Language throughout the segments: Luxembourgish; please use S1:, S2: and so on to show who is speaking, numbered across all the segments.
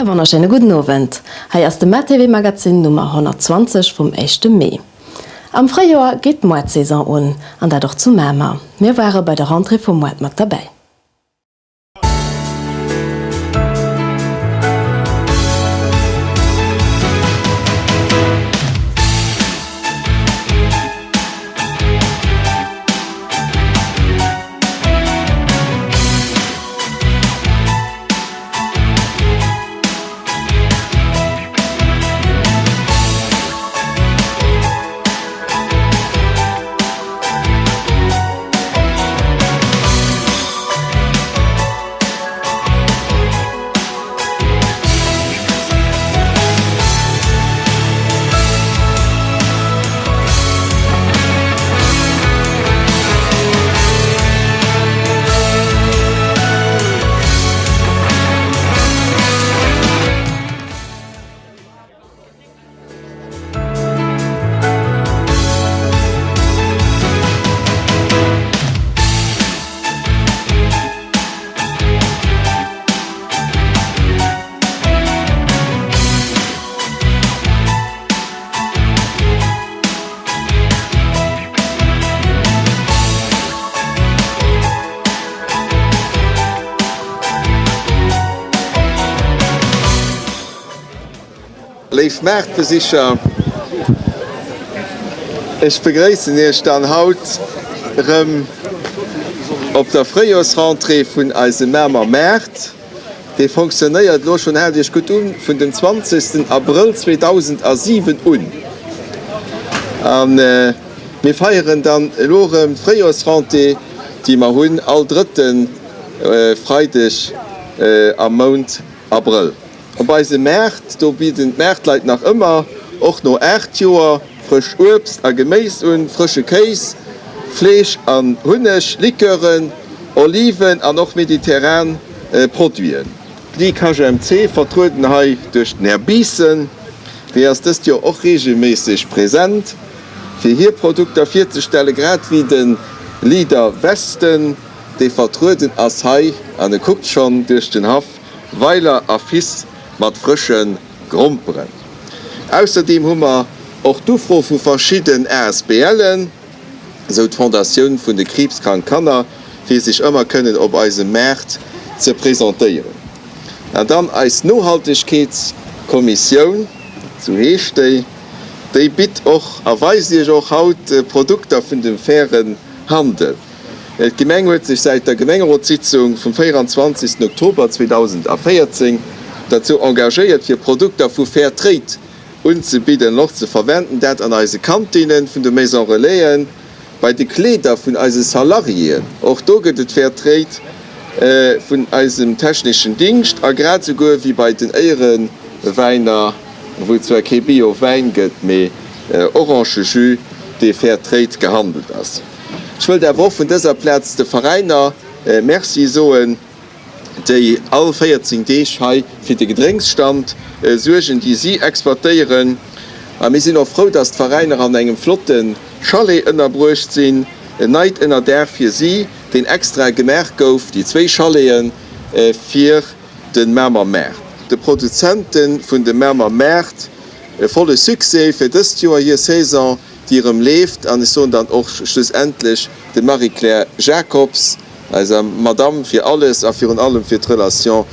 S1: wonnerschéine gudden Owend. Hei ass de MaTV Magazin Nummer 120 vum éischte Mee. Am Fréijoer geet d'Moartsaison un, an dat och zu Mamer. Mir ware bei der Rentrée vum Moart mat derbäi.
S2: Léif Maartbesicher, ech begréissen Iech dann haut erëm op der Fréijoersrentrée vun eisem Mamer Maart. Dee fonctionnéiert elo schonn, haalt Iech gutt un, vun dem 20. Abrëll 2007 un. A mir feieren dann elo erëm d'Fréijoersrentrée, déi mer hunn all drëtte Freideg am Mount Abrëll. Op eise Maart, do bidden d'Maartleit nach ëmmer, och no 8 Joer, frëscht Uebst a Geméis un, frësche Kéis, Fleesch an Hunneg, Liqueuren, Oliven an och mediterran Produiten. D'Ligue HMC, vertrueden hei duerch den Här Biissen, déi ass dëst Joer och reegelméisseg present, fir hir Produkter virzestellen, grad wéi de Leader Westen, dee vertrueden ass hei, an e kuckt schonn duerch den Haff, Weiler a Fils mat frësche Gromperen. Ausserdeem hu mer och d'Ufro vu verschidden ASBLen, esou d'Fondatioun vun de kriibskrank Kanner, fir sech ëmmer kënnen op eisem Maart ze presentéieren. An dann eis Nohaltegkeetskommissioun, esou heescht déi, déi bitt och a weist Iech och haut Produkter vun dem fairen Handel. D'Gemeng huet sech säit der Gemengerotssitzung vum 24 Oktober 2014 derzou engagéiert fir Produkter vu Fair Trade unzebidden an och ze verwenden, dat an eise Kantinnen vun de Maison Relaisen, bei de Kleeder vun eise Salariéen, och do gëtt et Fair Trade, vun eisem techneschen Dingscht a grad esouguer wéi bei den Éierewäiner, wou et zwar kee Bio Wäin gëtt, mee Orangejus, dee Fair Trade gehandelt ass. Ech wëllt awer och vun dëser Plaz de Veräiner Merci soen, déi all 14 Deeg hei fir de Gedrénksstand suergen, déi si exploitéieren. A mir sinn och frou, dass d'Veräiner an engem flotte Chalet ënnerbruecht sinn, en neit Ënnerdaach fir si, deen extra gemaach gouf, déi zwéi Chaleten fir de Mamer Maart. De Produzente vun dem Mamer Maart e volle Succès fir dëst Joer, hir Saison déi erëm leeft, an ech soen dann och schlussendlech dem Marie-Claire Jacobs, eiser Madame fir alles a virun allem fir d'Relations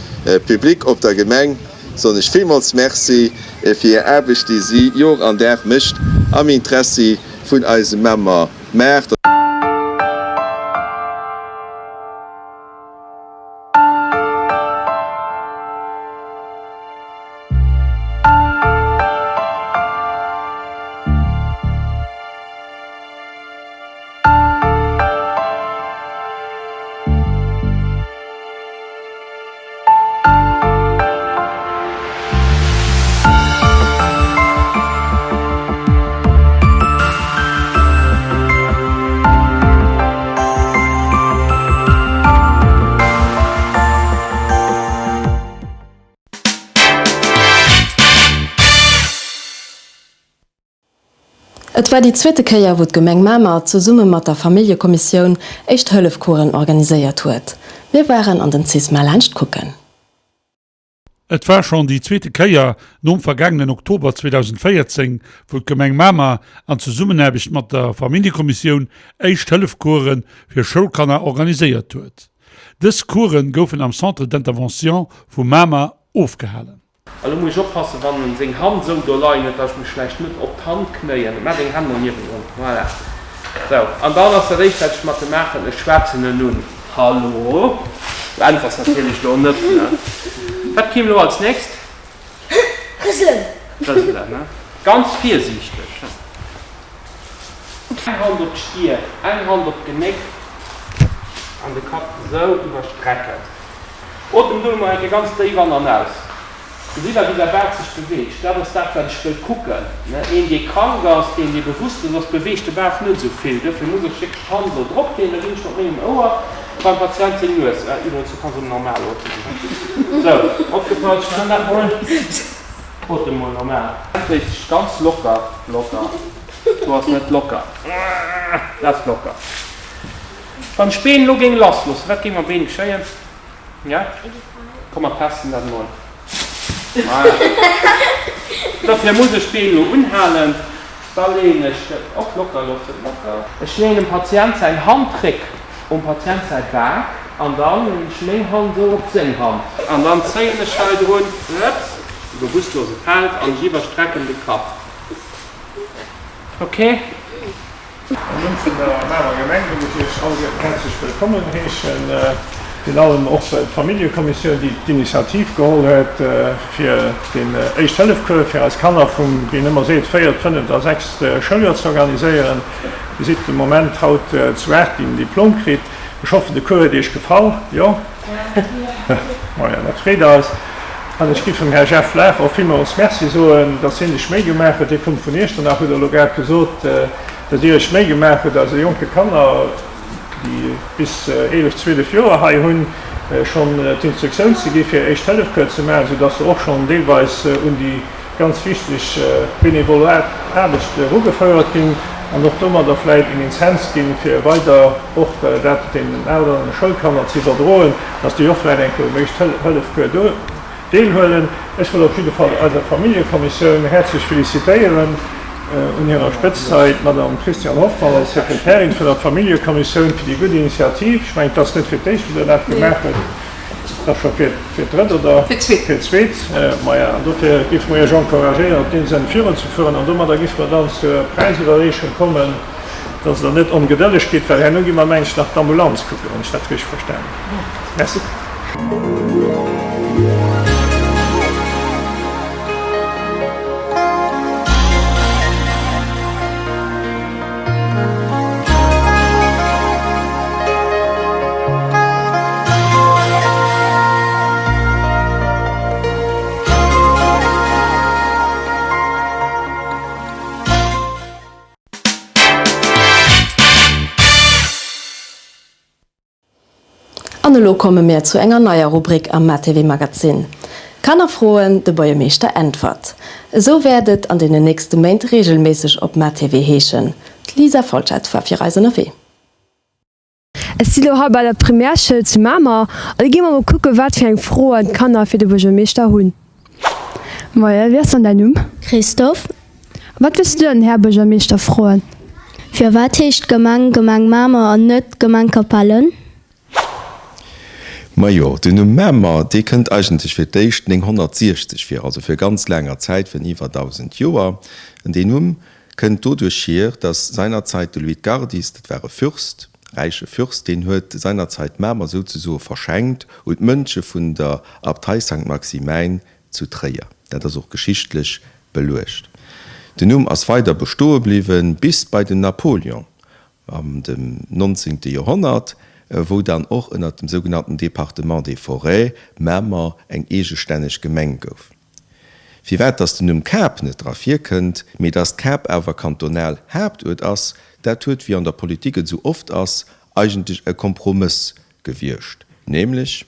S2: publiques op der Gemeng, soen ech villmools Merci fir hir Aarbecht, déi si Jor an Dag mécht am Interessi vun eisem Mamer Maart.
S1: Et war déi zweete Kéier, wou d'Gemeng Mamer zesumme mat der Familljekommissioun Éischt-Hëllef-Coursen organiséiert huet. Mir waren an den Cisma laanscht kucken.
S3: Et war schonn déi zweete Kéier, nom vergaangenen Oktober 2014, wou d'Gemeng Mamer an Zesummenaarbecht mat der Familljekommissioun Éischt-Hëllef-Course fir Schoulkanner organiséiert huet. Dës Course goufen am Centre d'intervention vu Mamer ofgehalen.
S4: A lo muss ech oppassen, wann en seng Hand esou do leien huet, dass ech mech vläicht net op d'Hand knéien. Maach deng Hänn mol niewendrun. Voilà. Sou, an dann ass dat éischt, wat ech mat em maachen, ech schwätzen en un. Hallo? Du äntwers natierlech elo net, ne? Wat kéim elo als nächst?
S5: Rëselen!
S4: Rëselen, ne? Ganz virsiichteg, he? Eng Hand op d'Stier, eng Hand op d'Genéck an de Kapp esou iwwerstrecken. Otem do emol eng Kéier ganz déif an an aus. Gesitt der, wéi der Bauch sech beweegt? Dat ass dat, wat ech wëll kucken. Een, dee krank ass, deen, dee bewusstlos ass, beweegt de Bauch net esou vill. Duerfir muss ech wierklech d'Hand elo drop leeën. Da ginn ech mat mengem Ouer beim Patient seng Nues. Iwwregens, du kanns och normal ootmen. Sou, opgepasst, ech man dat mol. Otem mol normal. Richteg, ganz locker, locker. Do ass net locker. Dat ass locker. Wann ech d'Been elo géing lassloossen, wat géing mam Been geschéien? Ja? Komm mer testen dat mol. Voilà. Dofir muss ech d'Been elo unhalen. Da leeën ech et och locker loossen. Locker. Ech leeën dem Patient säin Handréck um Patient säi Bak an dann leeën ech meng Hand esou op seng Hand. An dann zéien ech hei drun, ups, de Bewusstlose fält an ech iwwerstrecken de Kapp. Ok.
S6: Am Numm vun der Mamer Gemeng wëll ech Iech alleguerten häerzlech wëllkommen heeschen, virun allem och d'Familljekommissioun, déi d'Initiativ geholl huet, fir deen Éischt-Hëllef-Cours fir eis Kanner vum, wéi een ëmmer seet, véiert, fënneft a sechst Schouljoer ze organiséieren. Dir sidd de Moment haut zu 8, déi den Diplom kritt. Ech hoffen, de Cours huet Iech gefall. Jo? Maja, dat freet eis. An ech giff dem Här Jeff Lahr och villmools Merci soen, dass hien sech Méi gemaach huet. Hie koum vun Iechternach, hutt Der elo grad gesot, dass Dir Iech Méi gemaach hutt, eise jonke Kanner, déi bis 11, 12 Joer hei hunn, schonn d'Instruktioun ze gi fir Éischt-Hëllef-Cours ze maachen, soudass se och schonn deelweis un déi ganz wichteg bénévole Aarbecht erugefouert ginn an och domadder vläit en Inzens ginn, fir weider och dat deenen aneren Schoulkanner ze iwwerdroen, dass déi och vläit eng Kéier um Éischt-Hëllef-Cours do deelhuelen. Ech wëll op jidde Fall eiser Familljekommissioun häerzlech felicitéieren, un hirer Spëtzt hei d'Madame Christiane Hoffmann als Sekretärin vun der Familljekommissioun, fir déi gutt Initiativ. Ech mengen, et ass net fir d'éischt, wou Der dat gemaach hutt. Et ass scho fir d'drëtt oder fir d'zweet. Maja, an dofir géife mer Iech encouragéieren, op deem Sënn virunzefueren. An domadder géife mer dann zur Präisiwwerreechung kommen, dass Der net ongedëlleg gitt, well herno gi mer, meng ech, nach d'Ambulanz kucken, wann ech dat richteg verstanen hunn. Merci.
S1: An elo komme mir zu enger neier Rubrik am matv Magazin. Kanner froen, de Buergermeeschter äntwert. Esou wäert et an deenen nächste Méint reegelméisseg op matv heeschen. D'Lisa Folschette war fir eis ënnerwee.
S7: Ech si lo hei bei der Primärschoul zu Mamer a lo gi mer mol kucke wat fir eng Froen d'Kanner fir de Buergermeeschter hunn. Moien, wéi ass dann däin Numm?
S5: Christophe.
S7: A wat wëlls du den Här Buergermeeschter froen?
S5: Firwat heescht d'Gemeng Gemeng Mamer an net Gemeng Capellen?
S2: Majo, den Numm Mamer, dee kënnt eigentlech fir d'éischt 960 vir, also vir ganz laanger Zäit, virun iwwer 1000 Joer. An deen Numm kënnt doduerch hier, dass seinerzeit de Luitgardis, dat war e Fürst, räiche Fürst, deen huet seinerzeit Mamer souzesoe verschenkt un d'Mönche vun der Abtei Sankt Maximäin zu Tréier. Dat ass och geschichtlech beluecht. Den Numm ass weider bestoe bliwwen bis bei den Napoleon Am dem nonzéngte Joerhonnert, wou dann och ënner dem sougenannten Département des Forêts Mamer eng eegestänneg Gemeng gouf. Firwat dass den Numm Kap net dra virkënnt, mee dass d'Kap awer kantonal Haaptuert ass, dat huet, wéi an der Politik et esou oft ass, eigentlech e Kompromëss gewiescht, nämlech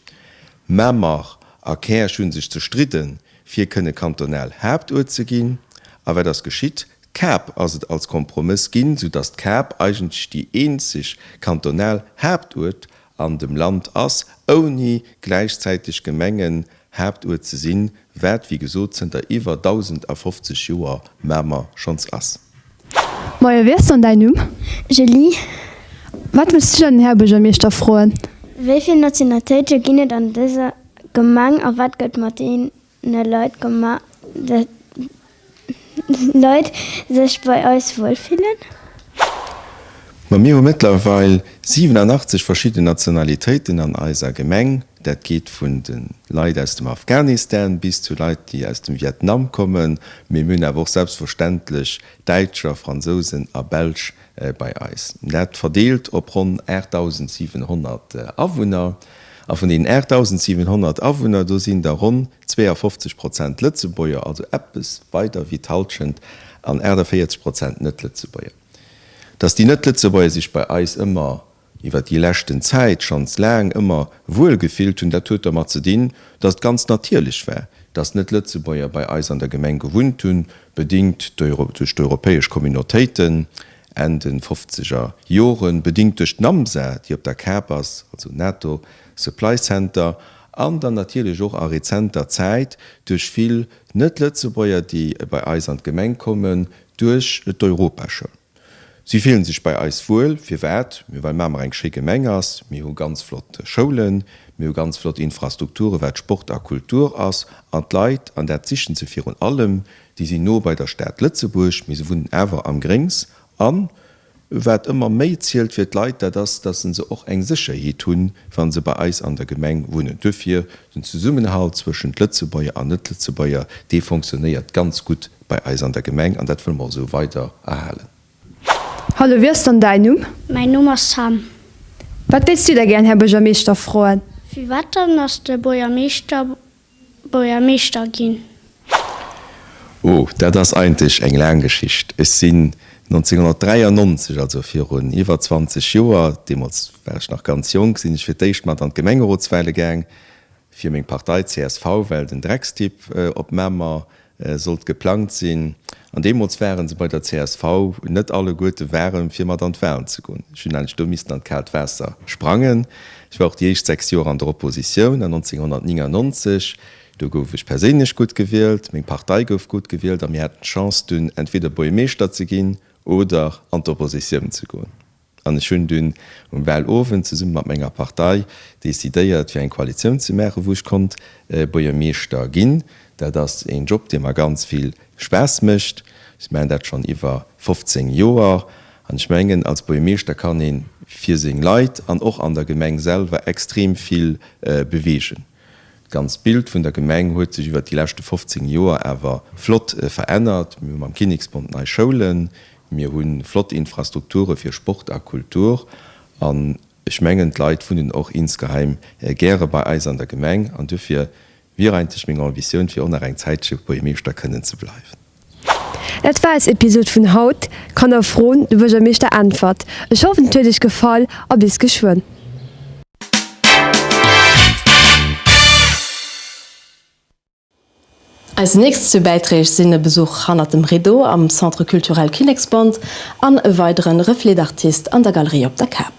S2: Mamer a Käerch hu sech zerstridden, fir kënne kantonal Haaptuert ze ginn. A wat ass geschitt? D'Kap ass et als Kompromëss ginn, sou datt d'Kap eigentlech déi eenzeg kantonal Haaptuert an dem Land ass, ouni gläichzäiteg Gemengenhaaptuert. Haaptuert ze sinn, wat wéi gesot zënter iwwer 1050 Joer Mamer schonns ass.
S7: Moie, wéi ass dann däin Numm?
S5: Julie.
S7: Wat wëlls du dann den Här Buergermeeschter froen?
S5: Wéi vill Nationalitéite ginn et an dëser Gemeng a wat gëtt mat deene Leit gemaach, dat d'Leit sech bei eis wuel fillen?
S2: Ma mir hu mëttlerweil 87 verschidden Nationalitéiten an eiser Gemeng. Dat geet vun de Leit aus dem Afghanistan bis zu Leit, déi aus dem Vietnam kommen. Mee mir hunn awer och selbstverständlech Däitscher, Fransousen a Belsch bei eis. Dat verdeelt op ronn 8.700 Awunner. A vun deenen 8.700 Awunner, do sinn der ronn 52 Prozent Lëtzebuerger, also eppes weider wéi d'Hallschent, an 48 Prozent Net-Lëtzebuerger. Dass déi Net-Lëtzebuerger sech bei eis ëmmer iwwer déi leschten Zäit schonns laang ëmmer wuel gefillt hunn, dat huet dermat ze dinn, dass et ganz natierlech war, dass Net-Lëtzebuerger bei eis an der Gemeng gewunnt hunn, bedingt duerch d'europäesch Communautéiten Enn de fofzeger Joren, bedingt duerch d'NAMSA, déi op der Kap ass, also NATO Supply Center, an dann natierlech och a rezenter Zäit duerch vill Net-Lëtzebuerger, déi bei eis an d'Gemeng kommen, duerch d'Europaschoul. Si fillen sech bei eis wuel. Firwat? Well Mamer eng schéi Gemeng ass. Mir hu ganz flott Schoulen, mir hu ganz flott Infrastrukture wat Sport a Kultur ass. An d'Leit, an dat sichen se virun allem, déi sinn no bei der Stad Lëtzebuerg, mee se wunnen awer am Gréngs. An wat ëmmer méi zielt fir d'Leit, dat ass, dass se och eng Sécherheet hunn, wa se bei eis an der Gemeng wunnen. Duerfir den Zesummenhalt zwëschent Lëtzebuerger an Net-Lëtzebuerger, dee fonctionnéiert ganz gutt bei eis an der Gemeng an dat wëlle mer och esou weider erhalen.
S7: Hallo, wéi ass dann däin Numm?
S5: Mäin Numm ass Sam.
S7: Wat wéilts du da gären Här Buergermeeschter froen?
S5: Firwat dann ass de Buergermeeschter Buergermeeschter ginn?
S2: Oh, dat ass eigentlech eng laang Geschicht. Ech sinn 1993, also virun iwwer 20 Joer, deemools war ech nach ganz jonk, sinn ech fir d'éischt mat an d'Gemengerotswale gaang fir meng Partei csv, well den Dreckstipp op Mamer sollt geplangt sinn. An deemools ware se bei der csv net alleguerte waarem, fir mat an d'Walen ze goen. Ech hunn eigentlech do missten an d'kaalt Waasser sprangen. Ech war och déi éischt 6 Joer an der Oppositioun an 1999, do gouf ech perséinlech gutt gewielt, meng Partei gouf gutt gewielt a mir haten d'Chance dunn entweder Buergermeeschter ze ginn oder an d'Oppositioun ze goen. An ech hunn dunn um Wahlowend zesumme mat menger Partei decidéiert, fir eng Koalitioun ze maachen, wou ech konnt Buergermeeschter ginn. Dat ass een Job, dee mer ganz vill Spaass mécht. Ech maachen dat schonn iwwer 15 Joer. An ech mengen, als Buergermeeschter kann ee fir seng Leit an och an der Gemeng selwer extrem vill beweegen. D'ganzt Bild vun der Gemeng huet sech iwwert déi leschte 15 Joer awer flott verännert. Mir hu mam Kinneksbond nei Schoulen, mir hu flott Infrastrukture fir Sport a Kultur an ech mengen d'Leit wunnen och insgeheim gäre bei eis an der Gemeng an duerfir wier eigentlech meng Ambitioun fir och nach eng Zäitche Buergermeeschter kënnen ze bleiwen.
S7: Dat war eis Episode vun haut, Kanner froen, de Buergermeeschter äntwert. Ech hoffen et huet iech gefall a bis geschwënn.
S1: Eis nächst zwee Bäiträg sinn e Besuch hannert dem Rideau am Centre Culturel Kinneksbond an e weideren Reflet d'artiste an der Galerie op der Kap.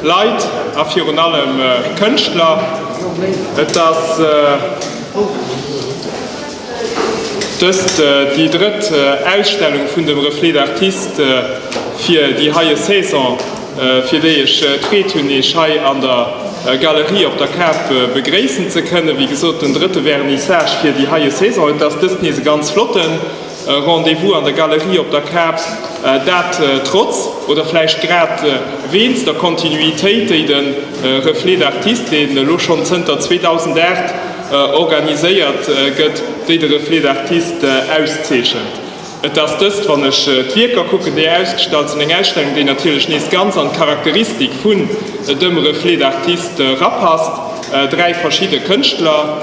S8: Leit a virun allem Kënschtler. Et ass dëst déi drëtt Ausstellung vun dem Reflet d'Artistes fir déi heie Saison, fir déi ech d'Freed hunn, Iech hei an der Galerie op der Kap begréissen ze kënnen. Wéi gesot, den drëtte Vernissage fir déi heie Saison. Et ass dëst nees e ganz flotten Rendez-vous an der Galerie op der Kap, dat trotz, oder vläicht grad weenst der Kontinuitéit, déi de Reflet d'Artistes, deen elo schonn zënter 2008 organiséiert gëtt, déi de Reflet d'Artistes auszeechent. Et ass dëst, wann ech d'Wierker kucken, déi ausgestallt sinn, eng Ausstellung, déi natierlech nees ganz an d'Charakteristik vun dem Reflet d'Artistes erapasst. 3 verschidde Kënschtler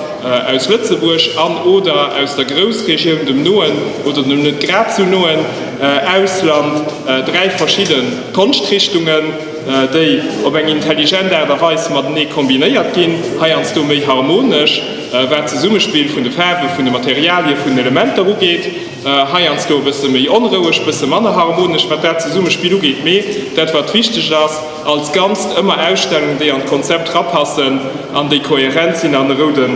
S8: aus Lëtzebuerg an, oder aus der Groussregioun, dem noen oder dem net grad sou noen Ausland, 3 verschidde Konschtrichtungen, déi op eng intelligent Aart a Weis matenee kombinéiert ginn, heiansdo méi harmonesch, wat d'Zesummespill vun de Faarwe, vun de Materialie, vun den Elementer ugeet, heiansdo e bësse méi onroueg, bësse manner harmonesch, wat dat Zesummespill ugeet. Mee dat wat wichteg ass, Als Ganzt ëmmer Ausstellungen, déi an d'Konzept rapassen an déi kohärent sinn an e roude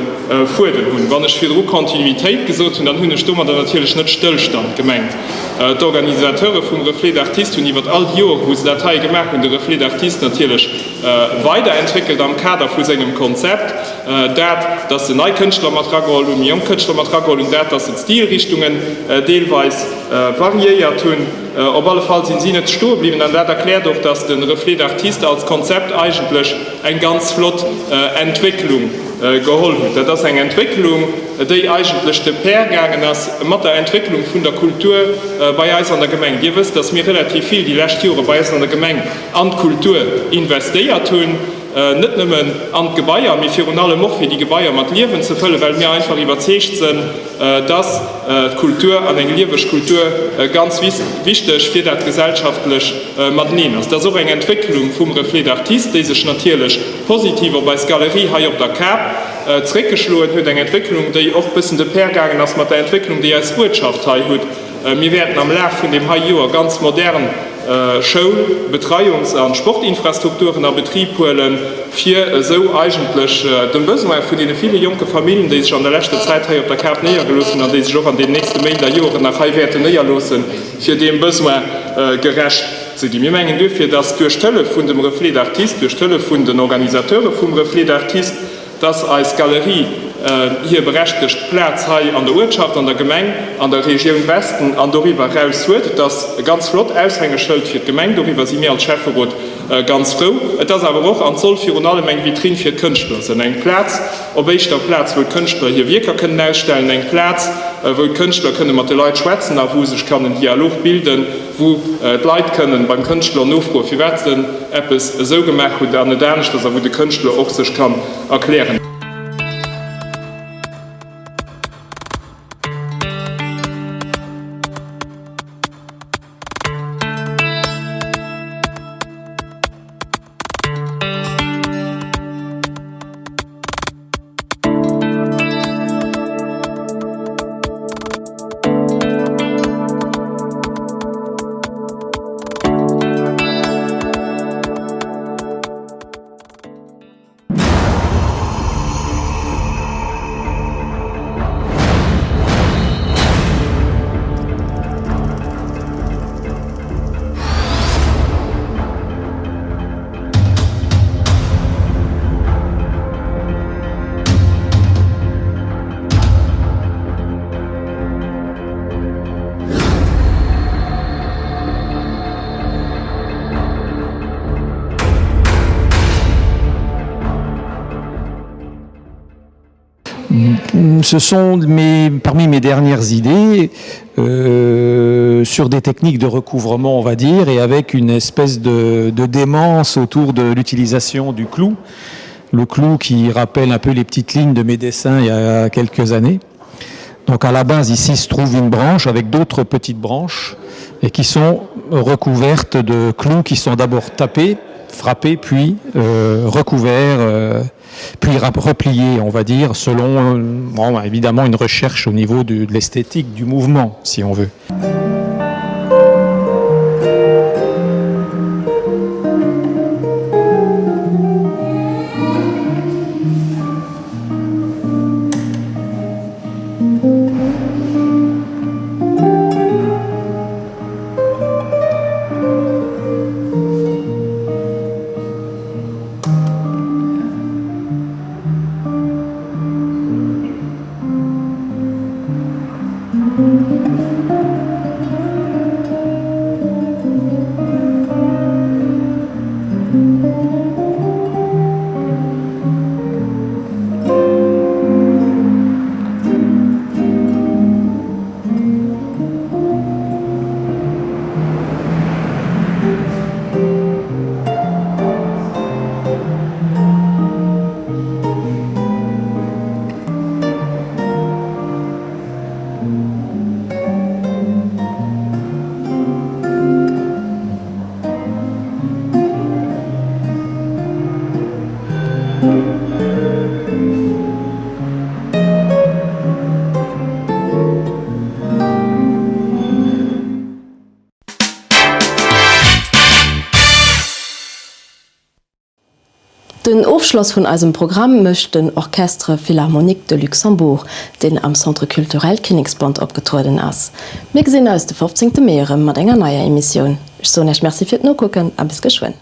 S8: Fuedem hunn. Wann ech virdru Kontinuitéit gesot hunn, dann hunn ech domadder natierlech net Stëllstand gemengt. D'Organisateure vum Reflet d'Artistes hunn iwwer all déi Joren, wou se dat hei gemaach hunn, de Reflet d'Artistes natierlech weiderentwéckelt am Kader vu sengem Konzept. Dat, dass se nei Kënschtler mat rageholl hunn, méi jonk Kënschtler mat rageholl hunn, dat, dass se d'Stilrichtungen deelweis variéiert hunn. Op alle Fall sinn si net stoe bliwwen an dat erkläert och, dass de Reflet d'artiste als Konzept eigentlech eng ganz flott Entwécklung geholl huet. Dat ass eng Entwécklung, déi eigentlech de pair gaangen ass mat der Entwécklung vun der Kultur bei eis an der Gemeng. Dir wësst, dass mir relativ vill déi lescht Jore bei eis an der Gemeng an d'Kultur investéiert hunn, net nëmmen an d'Gebaier, mee virun allem och fir déi Gebaier mat Liewen ze fëllen, well mir einfach iwwerzeegt sënn, dass d'Kultur an eng lieweg Kultur ganz wichteg fir dat gesellschaftlech Mateneen ass. Dat ass och eng Entwécklung vum Reflet d'artiste, déi sech natierlech positiv op eis Galerie hei op der Kap zréckgeschloen huet, eng Entwécklung, déi och e bëssen de pair gaangen ass mat der Entwécklung, déi eis Uertschaft hei hutt. Mir wäerten am Laf vun deem hei Joer ganz modern Schoul-, Betreiungs a Sportinfrastrukturen a Betrib huelen, fir esou eigentlech dem Besoin vun deene ville jonke Famillen, déi sech an der leschter Zäit hei op der Kap néiergelooss hunn an déi sech och an den nächste Méint a Joren nach hei wäerten néierloossen, fir deem Besoin gerecht ze ginn. Mir mengen duerfir, dass duerch d'Hëllef vun dem Reflet d'artistes, duerch d'Hëllef vun den Organisateure vum Reflet d'artistes, dass eis Galerie hir berechtegt Plaz hei an der Uertschaft, an der Gemeng, an der Regioun Westen an doriwwer eraus huet. Et ass e ganz flott Aushängeschëld fir d'Gemeng, doriwwer si mir als Schäfferot ganz frou. Et ass awer och an soll virun allem eng Vitrinn fir d'Kënschtler sënn, eng Plaz op éischter Plaz, wou d'Kënschtler hir Wierker kënnen ausstellen, eng Plaz, wou d'Kënschtler kënne mat de Leit schwätzen a wou sech kann en Dialog bilden, wou d'Leit kënnen beim Kënschtler nofroen, firwat se eppes esou gemaach hunn an net aneschters, a wou de Kënschtler och sech kann erklären.
S9: Ce sont mes, parmi mes dernières idées euh, sur des techniques de recouvrement, on va dire, et avec une espèce de, de démence autour de l'utilisation du clou. Le clou qui rappelle un peu les petites lignes de mes dessins il y a quelques années. Donc à la base ici se trouve une branche avec d'autres petites branches et qui sont recouvertes de clous qui sont d'abord tapés, frappés puis euh, recouverts euh, puis repliés on va dire selon euh, bon, évidemment une recherche au niveau de, de l'esthétique du mouvement si on veut.
S1: Den Ofschloss vun eisem Programm mécht den Orchestre Philharmonique de Luxembourg, deen am Centre Culturel Kinneksbond opgetrueden ass. Mir gesinn eis de 15 Mee erëm mat enger neier Emissioun. Ech soen Iech Merci fir d'Nokucken a bis geschwënn.